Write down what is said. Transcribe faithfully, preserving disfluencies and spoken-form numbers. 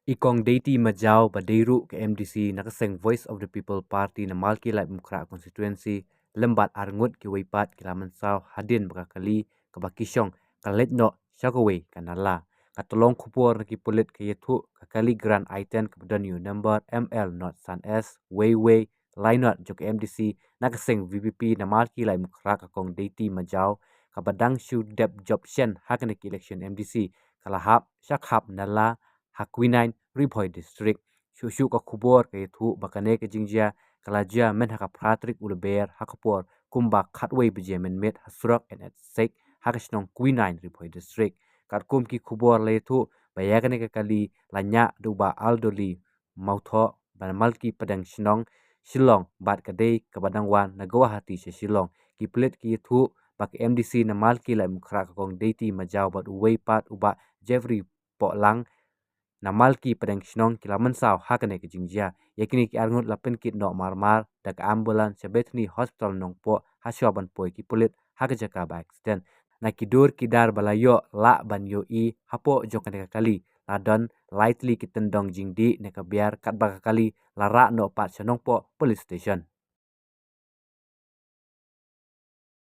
I Kong Deiti Majaw ba dei ruh ka M D C na ka seng Voice of the People Party na Malki Laitmukhrah constituency, lem bad arngut kiwei pat ki la mynsaw hadien ba ka kali kaba ki shong ka leit noh sha kawei ka nala. Ka tyllong khubor na ki pulit ka ïathuh ka kali Grand i ten kaba don ïa u number M L not san S wei wei lainot jong ka M D C na ka seng V P P na Malki Laitmukhrah, ka Kong Deiti Majaw, kaba dang shu dep jop shen ha kane ka election M D C, ka la hap sha khap nala ha Quinine, Ri Bhoi District. Shuh shuh ka khubor ka ïathuh ba kane ka jingjia ka la jia myn ha ka phra tarik u Lber ha ka por kumba khatwei baje mynmiet ha surok N H six ha ka shnong Quinine, Ri Bhoi District. Katkum ki khubor la ïathuh ba ïa kane ka kali la ñiah da u Bah Aldoli Mawthoh ba na Malki Pdeng Shnong, Shillong, bad ka dei kaba dang wan na Guwahati sha Shillong. Ki pulit ki ïathuh ba ka M D C na Malki Laitmukhrah, ka Kong Deiti Majaw, bad uwei pat u Bah Jeffrey Pohlang na Malki Pdeng Shnong ki la mynsaw ha kane ka jingjia. Ïa kine ki arngut la pynkit noh marmar da ka ambulance sha Bethany Hospital Nongpoh hashwa ban poi ki pulit ha ka jaka ba accident. Na ki dur ki dar ba la ïoh lah ban ïohi hapoh jong kane ka kali, la don lai tylli ki tyndong jingdih ne ka biar katba ka kali la rah noh pat sha Nongpoh Police Station.